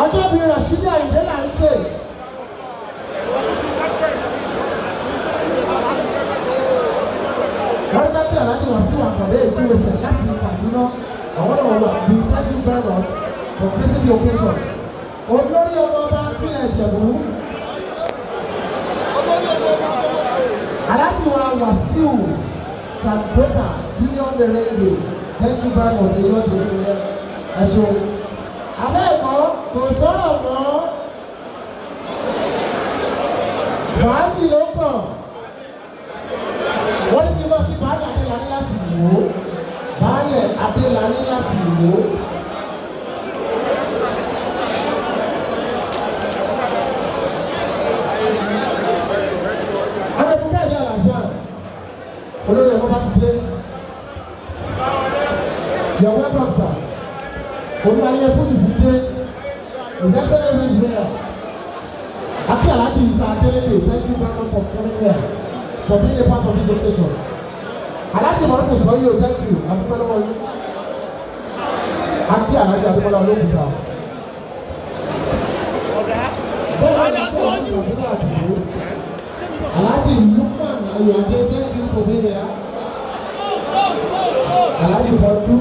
Ọjọ́ bíi Rashidi Ayinde là ń ṣe. Wọ́n ní kápẹ́ Alhaji Wasiu Akande Ìjúwèsè láti Kaduna. Àwọn náà wà bí. Thank you very much for gracing the occasion. Olórí ọmọ ọba Akílẹ̀ Ìjẹ̀bú. Alhaji wa Wasiu Sandoka Junior Merengue, thank you very much. Èyí wọ́n ti rí ẹ. Ẹ ṣeun. Abẹ́ ẹ̀kọ́ kò sọ̀rọ̀ mọ́. Fàájì ló kàn. Wọ́n ní kí wọ́n fi Baálẹ̀ Adélani láti Ìwó. Baálẹ̀ Adélani láti Ìwó. Adébúkẹ́ ìdí àlàáfíà. Olórí ẹ̀kọ́ bá ti dé. You're welcome, sir. Olúwayé Fújì ti dé. His Excellency is here. Aki Alhaji Isa Adeleke, thank you very much for coming here, for being a part of this occasion. Alhaji Mọ̀rúkù Sọ́yí o, thank you. Adúpẹ́ lọ́wọ́ yín. Aki Alhaji Adébọ́lá Olókùúta. Bẹ́ẹ̀ ni fún ọdún ìgbàgbọ́ àdúgbò. Alhaji Lukman Ayọ̀adé, thank you for being here. Alhaji Bọ́dú.